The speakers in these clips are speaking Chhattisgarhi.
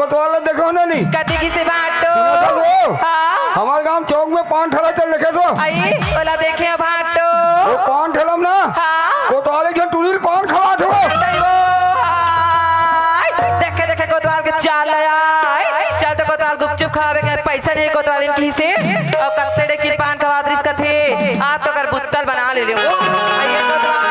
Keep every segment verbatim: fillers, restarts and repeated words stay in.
कोतवाल ला देखे हो ना नहीं? कति किसे भांटो? सुनो तो वो। हाँ। हमारे गांव चौक में पान ठेला चल देखे तो। आई, ओला देखे हो भांटो? वो पान ठेला में ना। हाँ। कोतवाल एक झन टूरी ल पान खवात हो। आई वो, हाय। देखे, देखे कोतवाल के चाल आय। चल तो कोतवाल गुपचुप खावे के पैसा नहीं कोतवाल इनकी से। अब कत्ते डेग के पान खवात रिस कथे। आज तो कर बुत्तल बना ले ले। आई ये कोतवाल।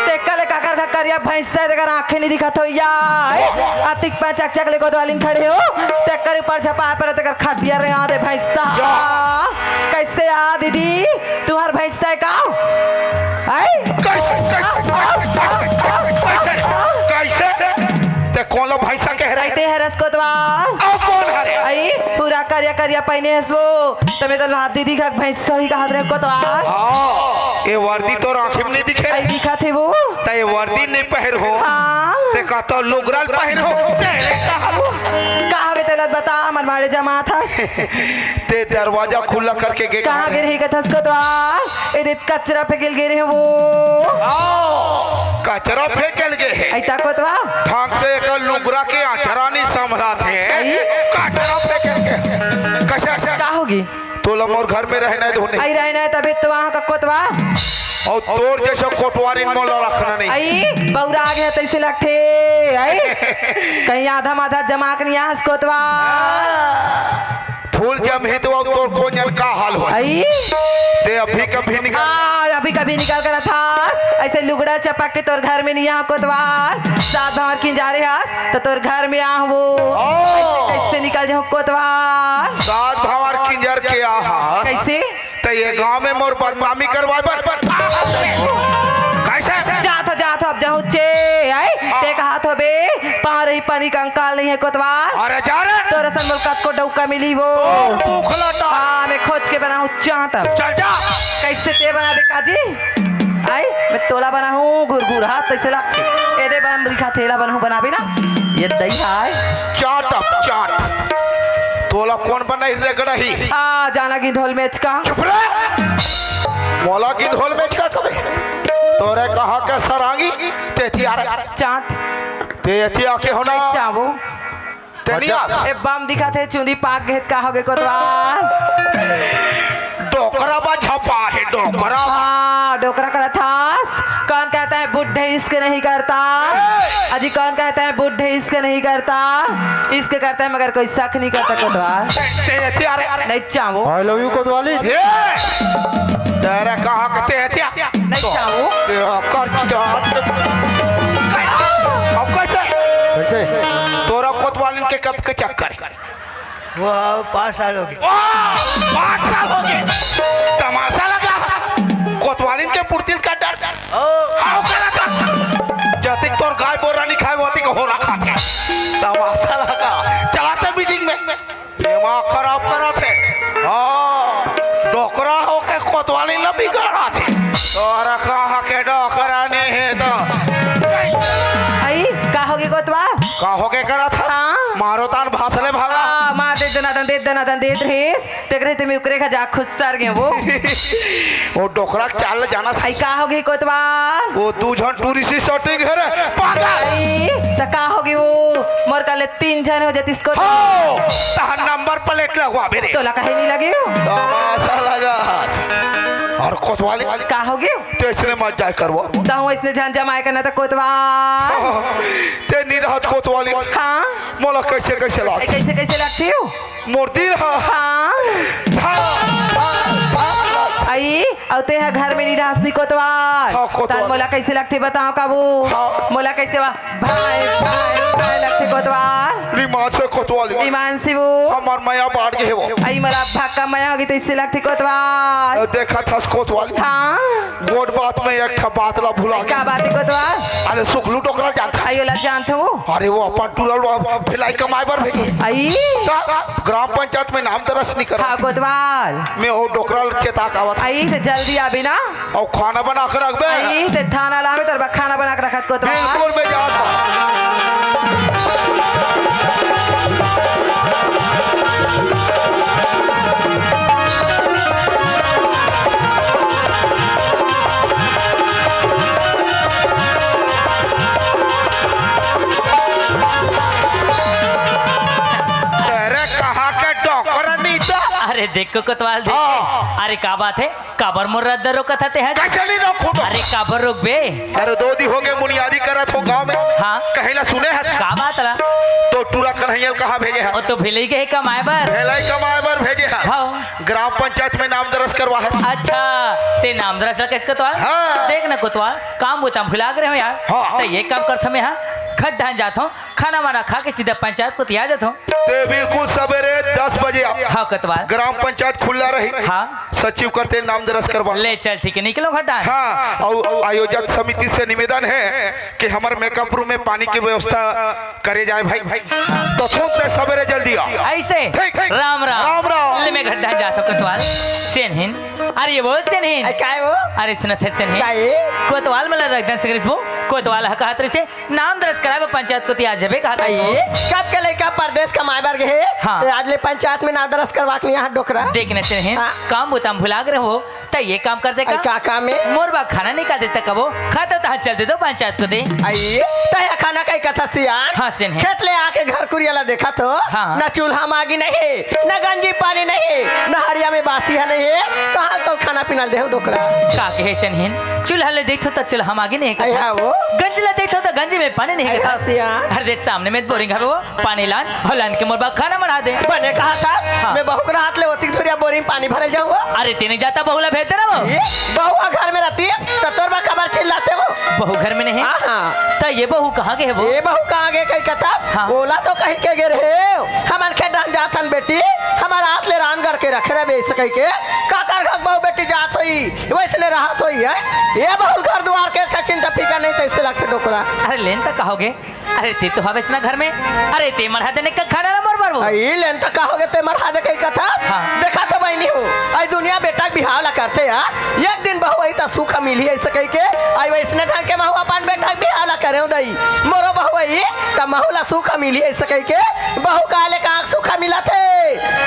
तेकर ले काकर का करिया भैंसा हे, तेकर आँखें नहीं दिखत हो या। अतिक पै चकचक ले कोतवालिन खड़े हो, तेकर ऊपर झपा पर तेकर खटिया रे आ दे भैंसा। या। कैसे आ दीदी, तुम्हार भैंसा हे का? आई? कैसे, कैसे, कैसे, कैसे, कैसे? ते कोन ला भैंसा कह रहे? ऐते हरस कोतवाल। अब कोन हरे? आई, पूरा करिया करिया पहिने हस वो। तमे तो लाद दीदी का भैंसा ही कहा रहे कोतवाल। हाँ, ये वर्दी तो आँखें में नहीं दिखे। आई दिखा थे वो। ते ये वर्दी नहीं पहर हो। हाँ। ते का तो लुगरा ल पहर हो। तेरे का हो? का हो गे तेला बता, मन मारे जमा था। ते दरवाजा खुला करके गे कहाँ गे रही कथस कोतवाल? ए रे कचरा फेंकेल गे रहे वो। आओ, कचरा फेंकेल गे हे। ऐता कोतवाल। ढंग से एक लुगरा के अचरा नहीं संभला थे। आई? कचरा फेंकेल गे। कैसे? का होगी? तोला मोर घर में रहना हे धोने। आई रहना हे तबे तो वहाँ का कोतवाल। और तोर जैसा कोटवारी मोला रखना नहीं। आई, बौरा आ गया तैसे लगथे। आई, कहीं आधा माधा जमा के नहीं आहस कोतवाल। फूल जमही तो अब तोर कोन जन का हाल हो। आई। ते अभी कभी निकल। हाँ, अभी कभी निकल कर था। ऐसे लुगड़ा चपक के तोर घर में नहीं आ कोतवाल। सात भंवर किंजारे हस, तो तोर घर में आहूँ। ओ। कैसे निकल जाऊँ कोतवाल? सात भंवर किंजर के आहस। कैसे? ते ये गांव में मोर बदनामी करवाए बर। कैसे? जात हो, जात हो, अब जाहूँ चे, आई? हाँ। ते कहा थो बे, पाँव रही पानी कंकाल नहीं हे कोतवाल। अरे जा रे। तोर असन मोला कतको डौका मिली वो। तोर मुखला ता। हाँ, मैं खोज के बनाहूँ चाट अब। चल जा। कैसे ते बनाबे काजी? आई, मैं तोला बनाहूँ घुरघुर हाथ तैसे लागथे। एदे बन दिखा थेला बनाहूँ बनाबे ना। ये दही हाय। चाट अब चाट। तोला कोन बनाही रे गड़ही? आ, जाना गिंधोल मेचका। चुप रे। मोला गिंधोल मेचका कबे? तोरे कहाँ के सरांगी? ते हथियार। चाट। ते हथिया के होना। चावो। ते नहीं आस। ए बम दिखा थे, चुंदी पाक घेत का होगे कोतवाल? डोकरा बा झपा हे, डोकरा बा। हाँ, डोकरा करत हस। कौन कहता है बूढ़े इश्क नहीं करता? ए! अजी कौन कहता है बूढ़े इश्क नहीं करता? इश्क करता है मगर कोई शक नहीं करता कोतवाल। ते, ते, ते, अरे, अरे। नहीं चावो। I love you कोतवाली। ए! तेरा कहाँ के ते हथिया? नहीं चाहूँ। ये कर चाट। अब कैसे? कैसे? तोरा कोतवालिन के कब के चक्कर हे? वो पाँच साल हो गए। वाह! पाँच साल हो गए। तमाशा लगा। कोतवालिन के पुर्तिल का डर। ओ। हाव करा था। जतिक तोर गाय बोरा नहीं खाए, वतिक हो रखा था। तमाशा लगा। चलाते मीटिंग में। दिमाग खराब करत हे। हाँ, डोकरा होके कोतवाली ल बिगाड़त हे। तोरा कहाँ के डोकरा नहीं हे तो। आई, का होगे कोतवाल? का होगे करत हे? हाँ। मारो तान भासले भागा। हाँ, मार दे दनादन, दे दनादन, दे दे। तेकरे ते में उकरे का जा खुसर गे वो। वो डोकरा के चाल ल जानत हे। आई, का होगे कोतवाल? वो दू झन टूरी सी शूटिंग हे रे, पागल। आई, त का होगे वो? मोर का ले तीन झन हो जातिस कोतवाल। हो, तहार नंबर प्लेट लगवाबे रे। तोला काहे नहीं लगे हो? तमाशा लगा। और कोतवाली? का होगे? ते इसने मत जाय करवा। तहूँ इसने झन जमाय करना त कोतवाल। ते नहीं रहत कोतवाली। हाँ। मोला कैसे कैसे लाग? ए, कैसे कैसे लगथे हो? मोर दिल हा। हाँ। धा, धा, धा। आई, अउ ते ह घर में नहीं रहस नी कोतवाल। हाँ, कोतवाल। तन मोला कैसे लगथे बताओ काबू? हाँ। मोला कैसे वा-, भाई, भाई, भाई लगथे कोतवाल। ईमान से कोतवाल। ईमान से वो। हमार मया बाढ़ गे हे वो। आई, मोला भक्का मया होगे तइसे लगथे कोतवाल। देखत हस कोतवाल। हाँ। गोठ बात में एक ठा बात ला भुला का गे। बात हे कोतवाल? अरे सुखलू डोकरा जानत हस? आई, ओला जानत हूँ। अरे वो अपन टूरा ल भिलाई कमाए बर भेजे। आई। त ग्राम पंचायत में नाम दरज नहीं करा। हाँ, कोतवाल। मैं वो डोकरा ल चेता के आवत हूँ। आई, त जल्दी आबे ना। अउ खाना बना के रखबे। आई, ते थाना ला में तोर बर खाना बना के रखत कोतवाल। बिल्कुल, मैं जात हूँ। अरे, कहाँ के डोकरा नी तो? अरे, देखो कोतवाल, देखो। हाँ। अरे, का बात है? काबर मोर रद्दा रोकत हते हस? कैसे नहीं रोकूं? अरे काबर रोकबे? अरे दो दी हो गए मुनियादी करत हो गांव में। हाँ। कहीं ला सुने हस? का बात ला? तो टूरा कन्हैया ल कहाँ भेजे हस? वो तो भिलई गए कमाए बर। भिलई कमाए बर भेजे हस। हाँ। ग्राम पंचायत में नाम दर्ज करवा हस। अच्छा, ते नाम दर्ज ला कैसे कोतवाल? हाँ। देख ना कोतवाल, काम बुता भुला गए हो यार। हाँ। तो ये काम करथों मैं, हाँ, खड्डा जात हूँ, खाना वाना खा के सीधा पंचायत कोती आ जात हूँ। ते बिल्कुल सवेरे दस बजे आ। हाँ, कोतवाल। ग्राम पंचायत खुला रही। हाँ। सचिव करते नाम दर्ज करवा। ले चल, ठीक है, निकलो खड्डा। हाँ, और आयोजक समिति से निवेदन है कि हमारे मेकअप रूम में पानी की व्यवस्था करे जाए भाई। तो सुनते सवेरे जल्दी आ। ऐसे? ठीक, ठीक। राम राम। राम राम। ले मैं खड्डा जात हूँ कोतवाल। सेनहिन। अरे ये वो सेनहिन। अरे काय वो? अरे सुनत है सेनहिन। काय? कोतवाल मला रख दन सिंगरिस वो। कोतवाल हा कहत रहिसे नाम दर्ज कराए बर पंचायत कोती आ जाबे कहत रहिसे। अइए, कब के लइका परदेस कमाए बर गे हे, हाँ। ते आज ले पंचायत में नाम दर्ज करवा के नहीं आए हस डोकरा। देख न सेनहिन, हाँ। काम बुता म भुला गे रहो, त ये काम कर दे का? अरे का काम हे? मोर बर खाना निकाल देता कबो, खातो तहाँ चल देतो पंचायत कोती। अइए, तैं खाना कई कथा सियान? हाँ, सेनहिन। खेत ले आके घर कुरिया ला देखत हो, हाँ। ना चूल्हा मागी नहीं, ना गंजी पानी नहीं, ना हड़िया में बासी है नहीं, कहाँ तो खाना पीना दे हो डोकरा? का कहे सेनहिन? चूल्हा ले देखो त चूल्हा मागी नहीं अइहा वो। गंजी ला देखो त गंजी में पानी नहीं अइहा है। सियान। अरे देख सामने में बोरिंग हवे वो, पानी लान, हो लान के मोर बर खाना बना दे। बने कहा था, हाँ। मैं बहू के हाथ ले होती थोड़ी बोरिंग पानी भरे जाऊँ वो। अरे तेने जाता बहू ला भेज दे रहा वो। ये बहू घर में रहती है, तो तोर बर खबर चिल्लाते वो। बहू घर में नहीं? हाँ, हाँ। त ये बहू कहाँ गए वो? ये बहू कहाँ गए कई कथा? हाँ। ओला तो कहीं के गे रहे हो। हमन खेत डाहन जाथन बेटी, हमारा हाथ ले रांध करके रखे रहे बेस कही के। काकर घर बहू बेटी जात होई, वैसने रहत होई है। ये बहू घर दुआर के चिंता फिकर नहीं, तैसे लगते डोकरा। अरे लेन त कहोगे? अरे ते तो हवेस ना घर में। अरे ते मढ़ा देने का खाना ला मोर बर वो। अरे लेन त कहोगे ते मढ़ा दे कई कथा? हाँ। देखा तो बहनी हो, आई दुनिया बेटा के बिहाव ला करते यार। एक दिन बहू आई त सुख मिली ऐसे कही के। आई वैसने ढंग के महू अपन बेटा के बिहाव ला करे दई। मोरो बहू आई त महू ला सुख मिली ऐसे कही के। बहू काले का सुख मिला थे।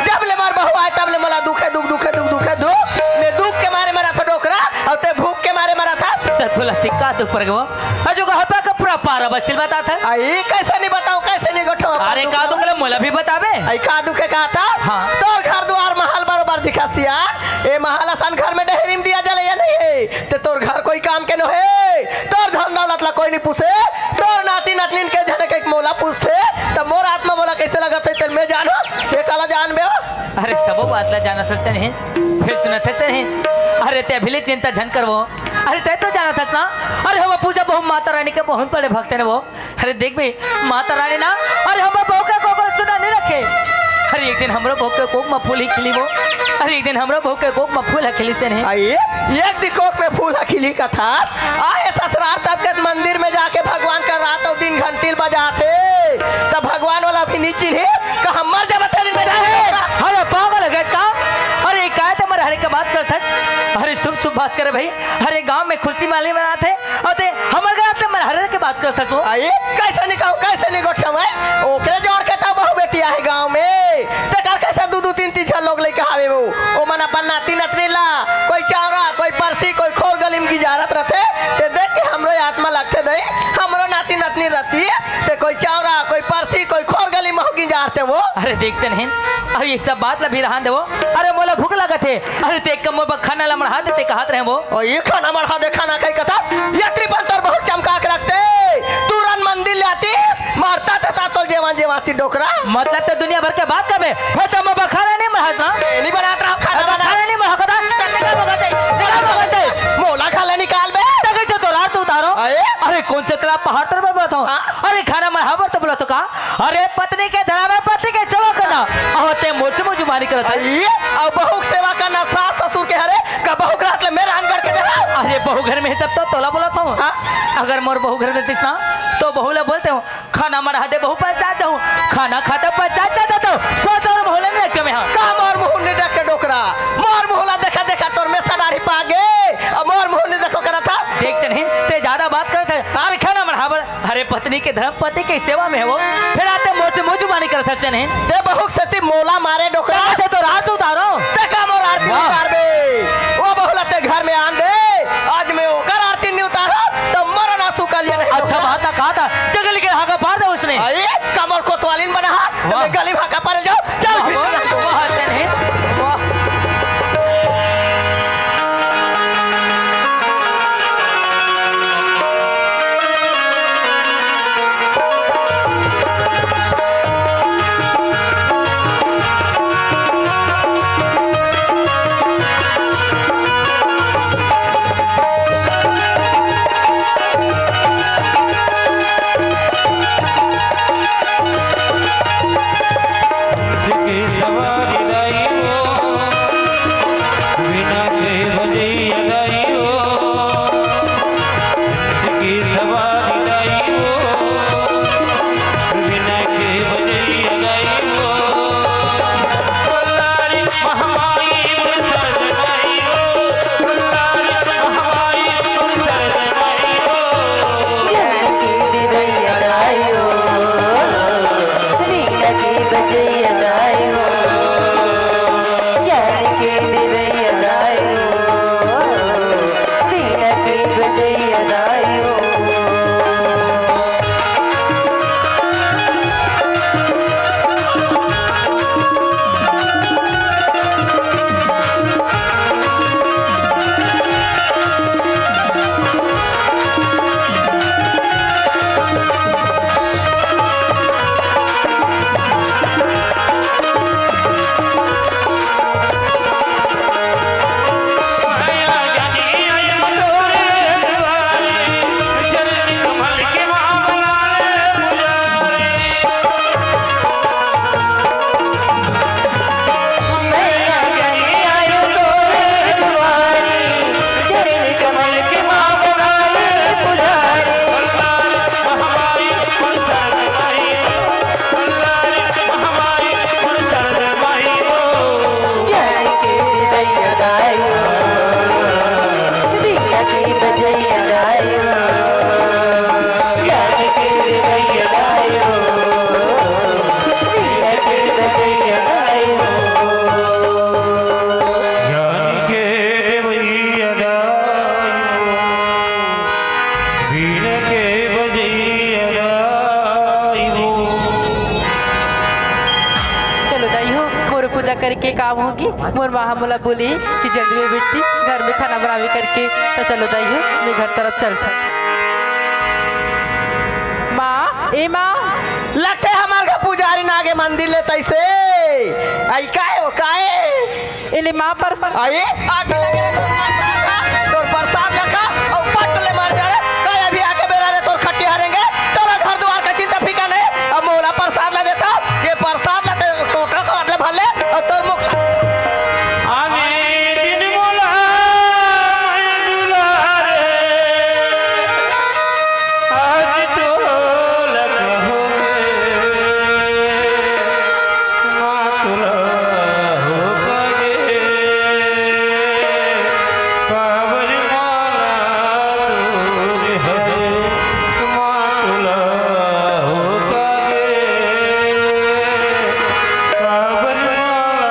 जब ले मोर बहू आए तब ले मोला दुखे दुख, दुखे दुख, दुखे दुख। मैं दुख के मारे मरा था डोकरा, और ते भूख के मारे मरा था। त तोला सिक्का दुख पर गवा। अजो का हब्बा का पूरा पारा बस्ती बता था। आई कैसे नहीं बताऊं, कैसे नहीं गोठो अरे का दुख ले मोला भी बताबे। आई का दुखे का था? हाँ। तोर घर दुआर महल बरोबर दिखा सियान। ए महल असन घर में डेहरी में दिया जले या नहीं है? ते तोर घर कोई काम के नो है। तोर धन दौलत ला कोई नहीं पूछे। तोर नाती नतनीन के झने के मोला पूछते। त मोर आत्मा मोला कैसे लगत है तेल में जानो। ये काला जान बे। अरे सबो बात ला जानत हस नहीं। फिर सुनत है नहीं। अरे ते अभी ले चिंता झन करवो। अरे ते तो जानत हस ना। अरे हम पूजा बहु माता रानी के बहुत बड़े भक्त हैं वो। अरे देख बे, माता रानी ना, अरे हमर बहू के कोख सुना नहीं रखे। अरे एक दिन हमरो बहू के कोख म फूल ही खिली वो। अरे एक दिन हमरो बहू के कोख म फूल ही खिली से नहीं। आई, एक दिन कोख में फूल ही खिली कथा। आए ससुराल तब के मंदिर में जाके भगवान का रात और दिन घंटी बजाते। तब भगवान वाला भी नहीं चिन्हे, तो हम मर जाबे तेरे दिन में जाए। अरे पागल है का? अरे काय ते मर हरे के बात करत है? अरे शुभ शुभ बात करे भाई। अरे गांव में खुशी माली मनाते। अउ ते हमर घर से मरहरे के बात करत हस वो। अरे, कैसे नहीं कहूँ, कैसे नहीं गोठियाऊँ मैं? ओकरे जोड़ के तो बहू बेटी आहे गाँव में। तेकर कैसे दू दू तीन तीन झन लोग लइका हावे वो। ओमन अपन नाती नतनी ला, कोई चावरा, कोई परसी, कोई खोर गली में गिंजारत रथे। ते देख के हमरो आत्मा लगथे दई, हमरो नाती नतनी रहती, ते कोई चावरा, कोई परसी, कोई खोर गली में हो गिंजारते वो। अरे देखते नहीं, अरे ये सब बात ला भी रहन देवो। अरे मोला भूख लगत हे, अरे ते कमो ब खाना ला मढ़ा देते कहत रहे वो। ओ, ये खाना मढ़ा दे, खाना कई कथा। यात्री बंतर बहुत चमका के रखते। तू रन मंदिर ले आतीस, मारता था ता तोल जेवान जेवाती डोकरा। मतलब ते दुनिया भर के बात करबे, भाई तम बखारा नहीं मढ़ा सा। ए, नहीं बनात रहा खाना अरे बना। खाना नहीं मढ़ा कदा, निकाल बगते, निकाल बगते। मोला खाला निकाल बे। तगई से तो रात उतारो। अरे? अरे कौन से तला पहाड़ तर बोलत हो? हाँ? अरे खाना मढ़ा बर तो बोलत हो का? अरे पत्नी के धरा में पति के सेवा करना। अहो ते मोर से मुँह जुबानी करत है। अरे, अब बहू के सेवा करना सास ससुर के हरे, का बहू के रात ले मेरा अनगढ़ के देला। अरे बहू घर में ही तब तो तोला बोलत हूँ। हाँ? अगर मोर बहू घर में रहतीस ना, तो बहू ला बोलते हूँ, खाना मढ़ा दे बहू पंचायत जाऊँ, खाना खाता पंचायत जाता तो, तो तोर मोहल्ले में रख मैं हाँ। का मोर मुँह नहीं देखे डोकरा, मोर मुँह ला देखा देखा तोर में सदारी पागे, पत्नी के धर्म पति के सेवा में हो, फेर आते मोर से मुंह जुबानी करत हस चनहीन। ते बहू के सेती मोला मारे डोकरा। ते तोर आरती उतारो। ते का मोर आरती वाह। उतारबे? ओ बहू ला ते घर में आन दे। आज मैं ओकर आरती नहीं उतारो, त मरन आंसू का लिए नहीं अच्छा डोकरा। बात ना कहा था, जगली के हाका पार दे उसने। अरे, कमल कोतवालिन बना हा, वाह। मैं गली में हाका पार जाओ। चल वाह, भी। वाह, वाह, चनहीन, वाह। चलो दाई हो, मोर पूजा करके काम होगी। मोर माँ ह मोला बोली कि जल्दी में बेटी घर में खाना बनावे करके। त चलो दाई हो, मैं घर तरफ चलथंव। माँ, ए माँ। लगथे हमर घर पुजारी ना गे मंदिर ले तइसे। अई काय हो, काय? एले माँ परसाद। अई, आगे लगे रे तोर परसाद ला, तोर परसाद ला खा, अउ पट ले मर जा रे। काय अभी आके बेरा रे तोर खटिया हरेंगे, तोला घर दुवार का चिंता फिकर नहीं। अब मोला परसाद ला देथस, ये परसाद ला ते टोका काट ले भले, अउ तोर मुख ला। आने दिन मोला मैं दुलारे, आज तो लग हो गे, माँ तुला हो गे, काबर माला दूर है, माँ तुला हो गे, काबर माला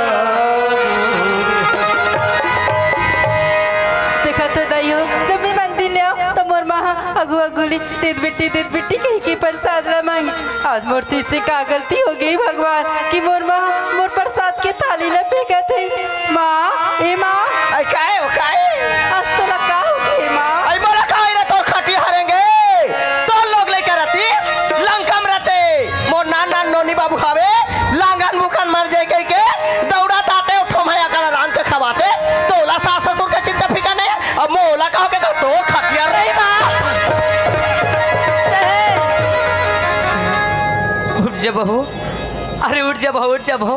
दूर है। देखा तो दाई हो, जब मैं मंदिर ले आंव, त मोर माँ ह अगू अगू ले, "दे बेटी, दे बेटी," कहि के परसाद ला मांगे। आज मोर से का गलती हो गे भगवान कि मोर माँ मोर परसाद के थाली ला फेंकत हे। माँ, ए माँ। अई काय हो, काय? आज तोला का हो गे माँ? अई मोला का होही रे, तोर खटिया हरेंगे। तोर लोग लइका रतिस, लंका में रहिथे। मोर नान नान नोनी बाबू हावे, लांगन भूखन मर जाही कहिके, दउड़त आथे, अउ ठोम्हा अकन रांध के खवाथे। तोला सास ससुर के चिंता फिकर नहीं। अब मोला का हो गे, त तोर खटिया रे माँ। उठ जा बहू, अरे उठ जा बहू, उठ जा बहू।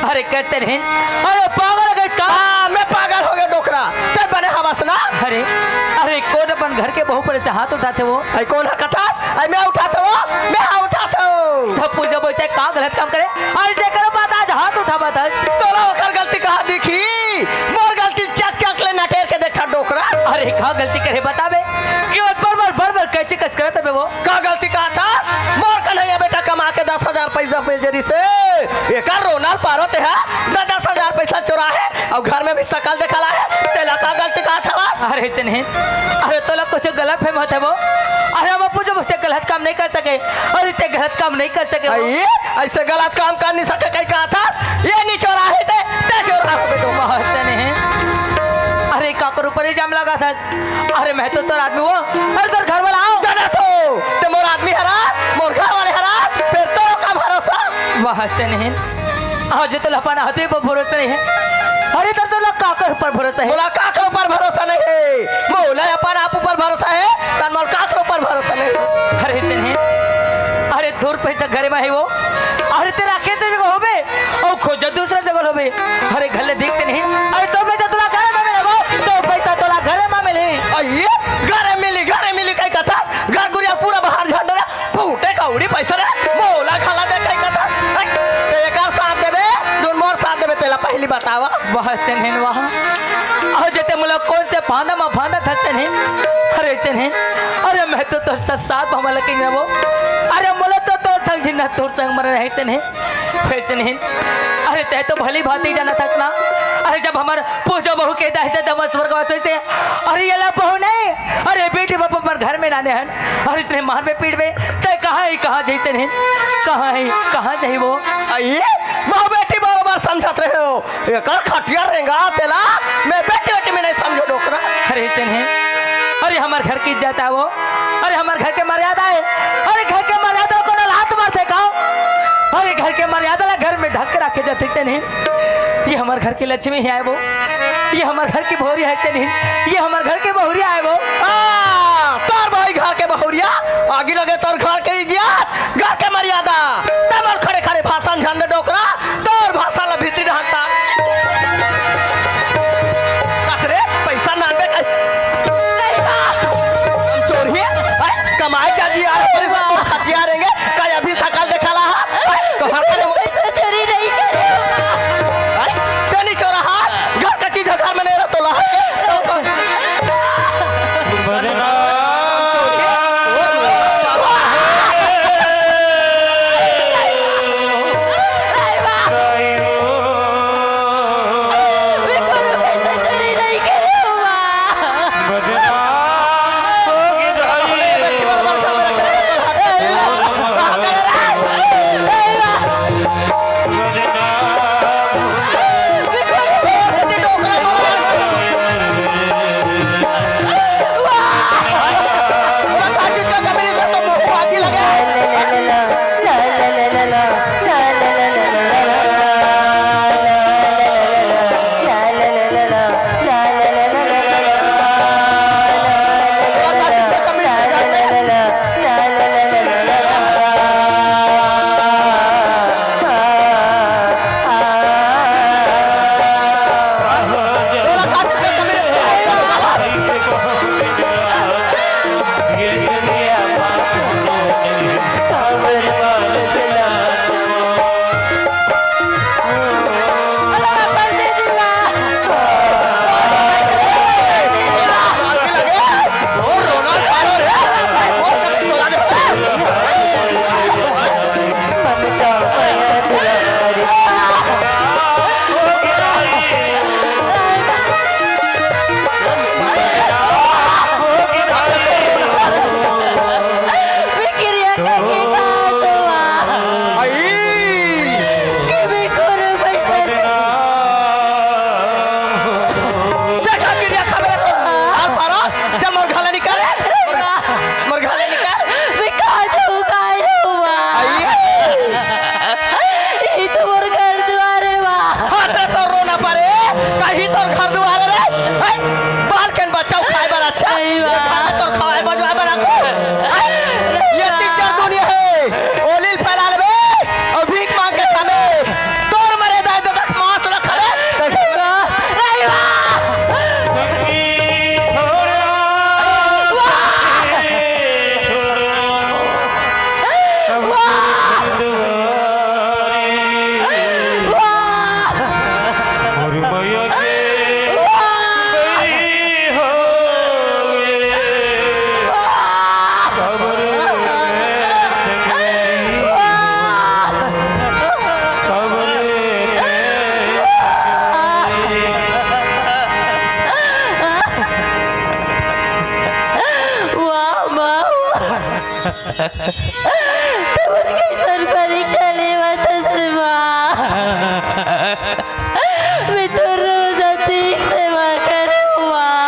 अरे कहते नहीं, अरे पागल हो गे का? हाँ, मैं पागल हो गेंव डोकरा, ते बने हवस ना? अरे, अरे कोन अपन घर के बहू पर अइसे हाथ उठाथे वो? अई कोन ह कथस? अई मैं उठाथंव वो, मैं हा उठाथंव। तब पूजा बोलते का गलत काम करे? अरे जेकर बात आज हाथ उठावत हस। तोला ओकर गलती कहाँ दिखही? मोर गलती चक चक ले नटेर के देखा डोकरा। अरे का गलती करे बताबे? कि वो बर बर बर बर कैसे कस करत हबे वो? का गलती का था? मोर कन्हैया बेटा कमा के दस हजार पैसा भेजे रिहिसे, एकर रोना ल पारो तेहा, द-, दस हजार पैसा चोराहे अउ घर में भी सकल देखा लाहे, तेला का गलती का था बस? अरे तेनहे, अरे तोला कुछ गलत फहम होत हे वो। अरे हम पूछो मुझसे गलत काम नहीं कर सके, अरे ते गलत काम नहीं कर सके वो। अई, अइसे गलत काम कर नहीं सके कहीं का था? ये नहीं चोराहे ते, ते चोराहे बे तो। बहुत तेनहे, अरे काकर ऊपर इल्जाम लगा था? अरे मैं तो तोर आदमी हूँ, अरे तोर घर वाला हूँ। जाना तो, ते मोर आदमी हरस, मोर घर वाले हरस, फिर तोरो का भरोसा? वाह से नहीं, आज तो अपन आदमी पर भरोसा नहीं है। अरे तोर तो लोग काकर ऊपर भरोसा है? मोला काकर ऊपर भरोसा नहीं है, मोला अपन आप ऊपर भरोसा है, तन मोर काकर ऊपर भरोसा नहीं है। अरे से नहीं, अरे तोर पैसा घर में है वो, अरे तेरा खेत जगह होबे, अउ खोजो दूसरा जगह होबे। अरे घर ले देखते नहीं। अरे तो पैसा तोला घर में मिले वो, तो पैसा तोला घर में मिले। अइए, घर मिली, घर मिली कहीं कथा, घर गुरिया पूरा बाहर झंडा रे, फूटे कौड़ी पैसा रे, मोला खाला दे कहीं कथा। हट, ते एकर साथ देबे, दुन मोर साथ देबे, तेला पहली बतावा। वाह सेनहेन वाह। अउ जेते मोला कौन से फांदा मा फांदा था सेनहेन। अरे सेनहेन, अरे मैं तो तोर साथ साथ भामा लगे वो। अरे मोला तो तोर संग जिन्ना तोर संग मरना है सेनहेन। फिर से नहीं। अरे तय तो भली भांति जाना था ना। अरे जब हमर पूजा बहू के दाई से तब स्वर्गवास होइसे, अरे ये ला बहू नहीं, अरे बेटी बाप हमर घर में नाने हन। अरे इसने मार में पीट में तय कहाँ ही कहाँ जैसे नहीं, कहाँ ही कहाँ जाही वो? अइए, बहू बेटी बरोबर समझत रहे हो, एकर खटिया रेंगा तेला, मैं बेटी बेटी में नहीं समझो डोकरा। अरे तेनहे, अरे हमर घर की इज्जत है वो, अरे हमर घर के मर्यादा है, अरे घर के मर्यादा को ना लात मारते का? अरे घर के मर्यादा ला घर में ढक के रखे जाते तेनहे। ये हमर घर की लक्ष्मी है वो, ये हमर घर की भौरी है तेनहे, ये हमर घर की बहुरिया है वो। आ, तोर भाई घर के बहुरिया, आगी लगे तोर घर के इज्जत, घर के मर्यादा, तमर खड़े खड़े भाषण झंडे डोकरा, तोर भाषा ला भीतरी डहार ता। कस रे, पैसा नानबे कस। नहीं बा। हम चोर ही, हैं? कमाए क्या जी, आज पर इस बार खटिया रहेंगे, कल अभी सकल देखा ला, हैं? तो हर साल हम पैसा चोरी नहीं करे। हैं? ते नहीं चोरा, हाँ? घर का चीज घर में नहीं रह तो ला, हैं? तोर कइसन परीक्षा लेवत हस माँ? मैं तो रोज अतिक सेवा करूँ माँ।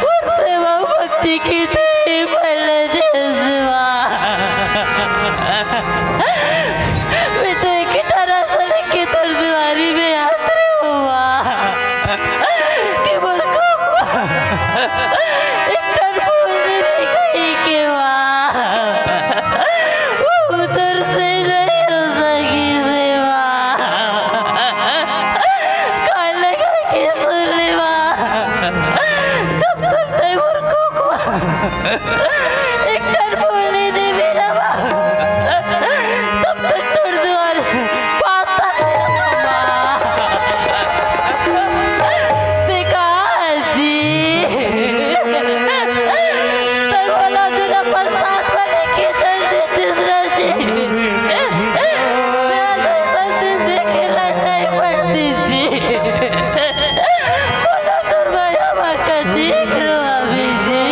मोर सेवा भक्ति के तैं फल देस माँ। मैं तो एक ठन असन के तोर दुवारी में आत रहेंव माँ। कि मोर कुकु एक ठन फूल मिले कहिके माँ। वो तोर से नहीं हो सकिस माँ। कान लगा के सुन ले माँ। जब तक तैं मोर कुकु एक ठन फूल नइ देबे ना माँ, तब तक तोर दुवार पाता नइ रहूँ माँ। देखा जी, तैं मोला दूरा प्रसाद बने के चल देतिस ना जी। मैं अइसन दिन देखे ला नइ पड़तिस जी। मोला तोर मया म कतिक रोवाबे जी।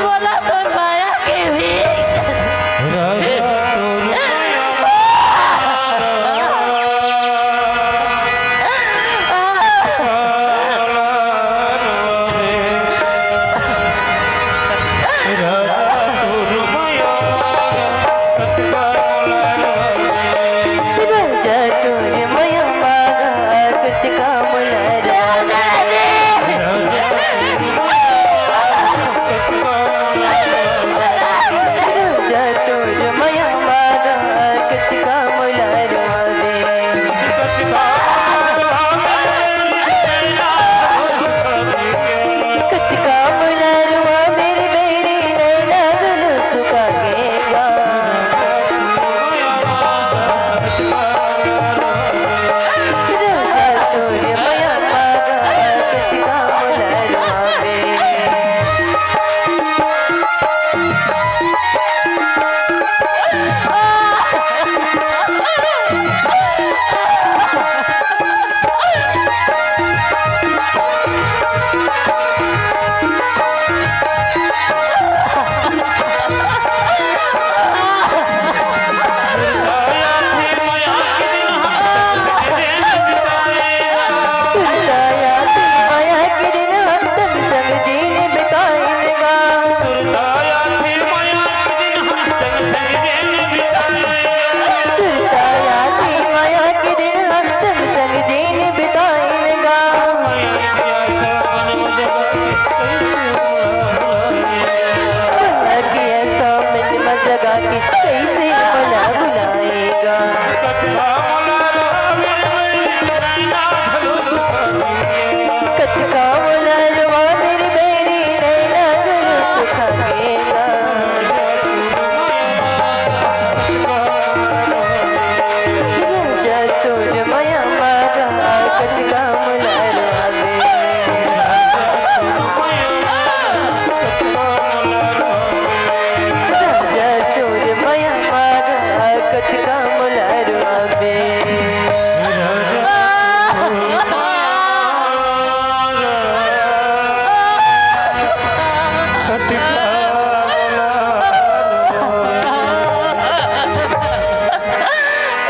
मोला तोर मया के भी।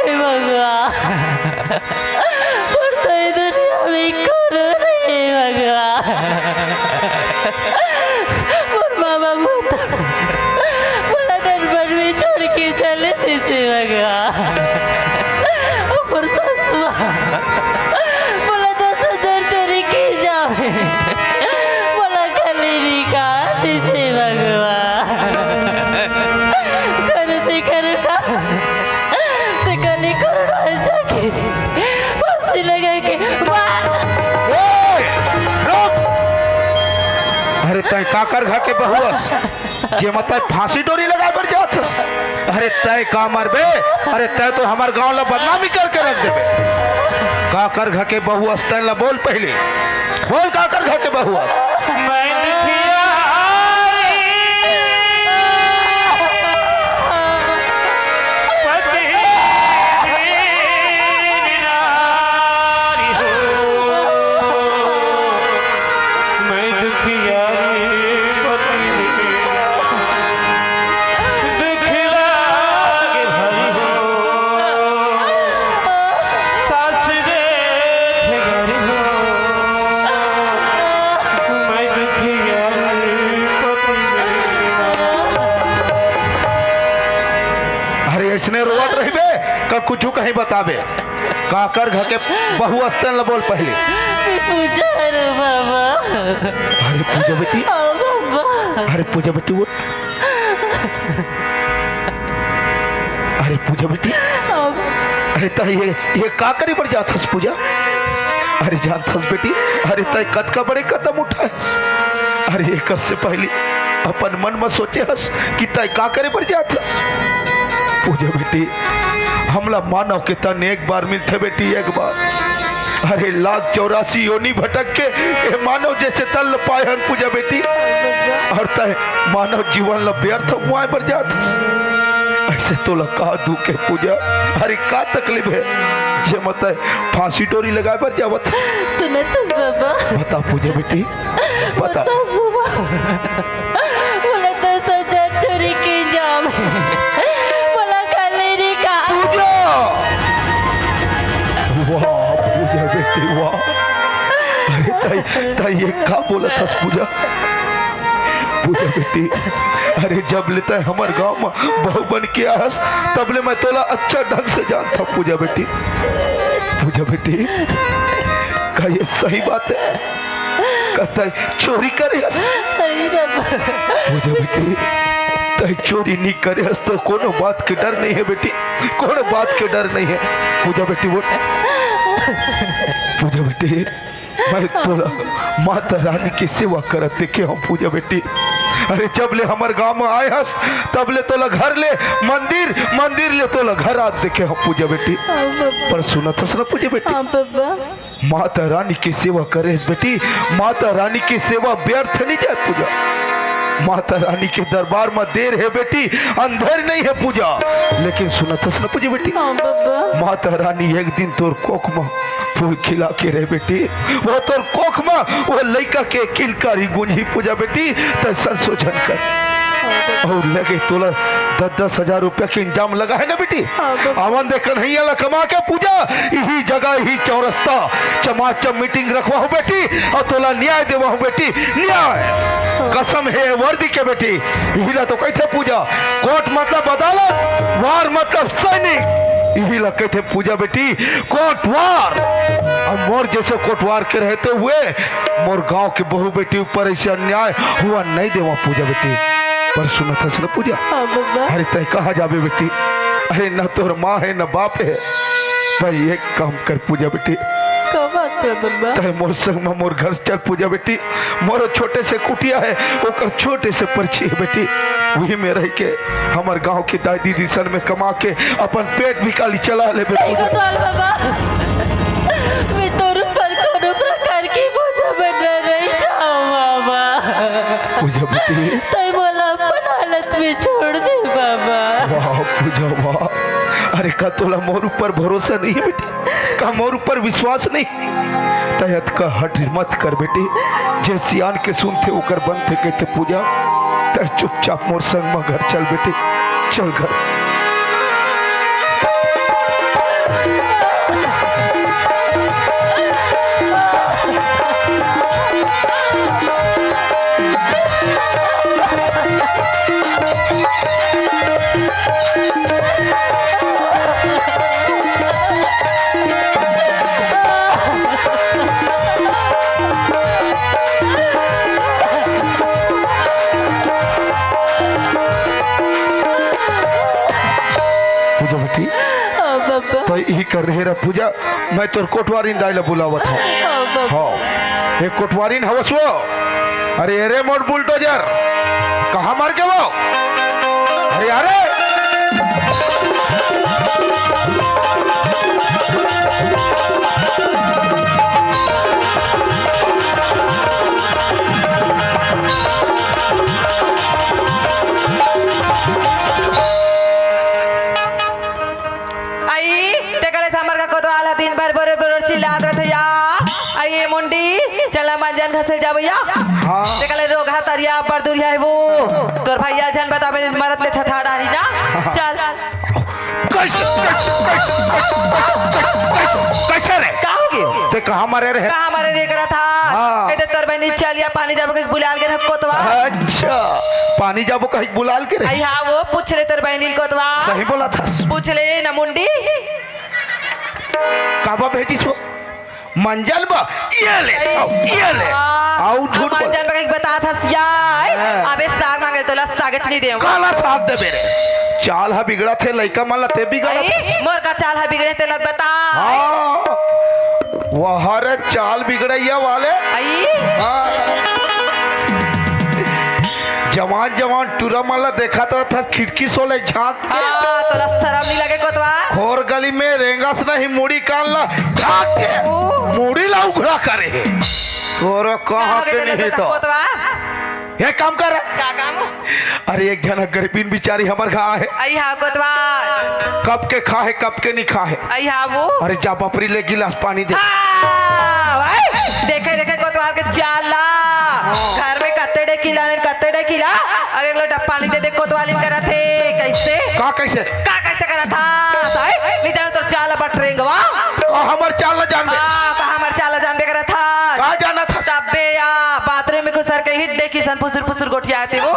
हे भगवान, मोर तो ये दुनिया में कोनो नहीं हे भगवान। मोर माँ बाबू तो मोला ननपन में छोड़ के चले दिस हे भगवान। मोर सासु माँ मोला दस हजार चोरी के जावे, मोला खाली निकाल दिस हे भगवान। करो ते करो का, ते खाली करो ना जाके फांसी लगा के मार। ए, रुक! अरे तैं काकर घर के बहू अस, जेमा तैं फांसी डोरी लगाए बर जात हस? अरे तैं का मरबे? अरे तैं तो हमर गांव ला बदनामी करके रख देबे। काकर घर के बहू अस, तैं ला बोल पहली। बोल काकर घर के बहू अस। मैं दुखियारी पति नारी हूँ। मैं दुखियारी पति कुछ कहीं बताबे। काकर घर के बहू अस तेन ल बोल पहली। मैं पूजा हरो बाबा। अरे पूजा बेटी। हाँ बाबा। अरे पूजा बेटी, उठ। अरे पूजा बेटी। हाँ। अरे त ये, ये का करे बर जात हस पूजा? अरे जानत हस बेटी, अरे तय कतका बड़े कदम उठाए। अरे एकर से पहली अपन मन म सोचे हस कि तय का करे बर जात हस? पूजा बेटी, हमला मानव के तन एक बार मिलथे बेटी, एक बार। अरे लाख चौरासी योनि भटक के ए मानव जैसे तन ल पाए हन पूजा बेटी। अउ तय मानव जीवन ल व्यर्थ गंवाए बर जात हस। अइसे तोला का दुख हे पूजा? अरे का तकलीफ हे जे म तय फांसी डोरी लगाए बर जावत हस? सुनत हस बाबा? बता पूजा बेटी, बता। सासू माँ, मोला दस हजार चोरी के इल्जाम हे। मोला घर ले निकाल। पूजा! वाह, पूजा बेटी, वाह। अरे तय, तय ये का बोलत हस पूजा? पूजा बेटी, अरे जब ले तय हमर गांव म बहू बन के आए हस, तब ले मैं तोला अच्छा ढंग से जानत हंव पूजा बेटी। पूजा बेटी, का ये सही बात हे? का तय चोरी करे हस? अरे बाबा। पूजा बेटी, तय चोरी नइ करे हस त कोनो बात के डर नइ हे बेटी, कोनो बात के डर नइ हे। पूजा बेटी, उठ। पूजा बेटी, मैं तोला माता रानी के सेवा करत देखे हंव पूजा बेटी। अरे जब ले हमर गांव म आए हस, तब ले तोला घर ले मंदिर, मंदिर ले तोला घर आत देखे हंव पूजा बेटी। हाँ बाबा। पर सुनत हस ना पूजा बेटी? हाँ बाबा। माता रानी के सेवा करे बेटी, माता रानी के सेवा व्यर्थ नइ जाए पूजा। माता रानी के दरबार म देर हे बेटी, अंधेर नइ हे पूजा। लेकिन सुनत हस ना पूजा बेटी? हाँ बाबा। माता रानी एक दिन तोर कोख म फूल खिला के रहे बेटी, वो तोर कोख म वो लइका के किलकारी गूंजही पूजा बेटी, तय संशोधन कर। अउ लगे तोला दस दस हजार रुपया के इल्जाम लगा हे ना बेटी? हाँ बाबा। आवन दे कन्हैया ला कमा के पूजा, इही जगह, इही चौरस्ता, चमाचम मीटिंग रखवाहूं बेटी, अउ तोला न्याय देवाहूं बेटी, न्याय। कसम हे वर्दी के बेटी, इही ला तो कहिथे पूजा, कोट मतलब अदालत, वार मतलब सैनिक, इही ला कहिथे पूजा बेटी, कोटवार। अब मोर जैसे कोटवार के रहते हुए मोर गांव के बहू बेटी ऊपर ऐसे अन्याय हुआ नहीं देवा पूजा बेटी। पर सुनत हस ना पूजा? हाँ बाबा। अरे तय कहाँ जाबे बेटी? अरे ना तोर माँ हे ना बाप हे। तय एक काम कर पूजा बेटी। का बात हे बाबा? तय मोर संग म मोर घर चल पूजा बेटी। मोरो छोटे से कुटिया हे, ओकर छोटे से परछी हे बेटी। उही में रह के हमर गांव के दाई दीदी सन में कमा के अपन पेट भी काली चला लेबे। नहीं कोतवाल बाबा, मैं तोर ऊपर कोनो प्रकार के बोझा बनना नहीं चाहूँ बाबा। पूजा बेटी। तय मोला अपन हालत में छोड़ दे बाबा। वाह पूजा वाह। अरे का तोला मोर ऊपर भरोसा नहीं हे बेटी? का मोर ऊपर विश्वास नहीं? तय अतका हठ मत कर बेटी, जे सियान के सुनथे ओकर बनथे कहथे पूजा। तय चुपचाप मोर संग म घर चल बेटी, चल घर। पूजा बेटी, हाँ बाबा। तो इही कर रहे रह पूजा, मैं तोर कोटवारिन दाई ला बुलावत हूँ। हाँ बाबा। हाँ, एक कोटवारिन हवस वो। अरे, अरे मोर बुलडोजर, कहाँ मर के वो? अरे, अरे। आई, तेकले हमर का कोतवाल ह दिन भर बोरे बोरे चिल्लात रथे या। आई मुंडी, चला मंजन घसे जाबो या। हाँ। तेकले रोगहा तरिया पर दुरिया हे वो। तोर भैया झन बताबे मरत ले ठठाड़ा ही ना। चल। कैसे, कैसे, कैसे, कैसे, कैसे, कैसे रे? का हो गयो? ते कहाँ मरे रहे? कहाँ मरे रे करत हा? हाँ। ए ते तोर बहिनी चल या पानी जाबो के बुलाल के रख कोतवा। अच्छा, पानी जाबो कहीं बुलाल के रहे? आई हाँ, वो पूछ ले तोर बहिनी कोतवा। सही बोलत हस। पूछ ले ना मुंडी। काबर भेजिस वो? मंजन बा, ये ले, आओ, ये ले। आ, आओ, झूठ बोल। मंजन बा कहिके बतात हस या, ए? हाँ। अबे साग मांगे तोला सागेच नहीं देव। काला साग देबे रे? चाल ह बिगड़त हे, लइका मन ला ते बिगड़त हे। मोर का चाल ह बिगड़े तेला बता। हाँ, वह रे चाल बिगड़ैया वाले। आई? हाँ। जवान जवान टूरा मन ला देखत रहत हस खिड़की से ले झांक के। हाँ, तोला शरम नहीं लगे कोतवाल? खोर गली में रेंगस नहीं मुड़ी कान ला झांक के। ओ। मुड़ी ला उघरा करे हे। तोर कहाँ का के होगे नहीं तेला तो? कोतवाल? ये काम कर। का काम? अरे एक झन गरीबिन बिचारी हमर घर आहे। आई हाँ कोतवाल। कब के खा हे, कब के नहीं खा हे। आई हाँ वो। अरे जा बपरी ले गिलास पानी दे। हाँ, भाई, देखे, देखे कोतवाल के चाल ला। घर में कत्ते डे किला ने, कत्ते डे किला। अब एक लोटा पानी दे दे कोतवाल इन करत हे। कैसे? का कैसे रे? का कैसे करत हा? साई, नी जानो तोर चाल बट रेंगवा। का हमर चाल ला जानबे? हाँ, का हमर चाल ला जानबे करत हा? का जानत हा? तब्बे या बाथरूम में घुसर के हिट देखी सन फुसुर फुसुर गोठियाते वो।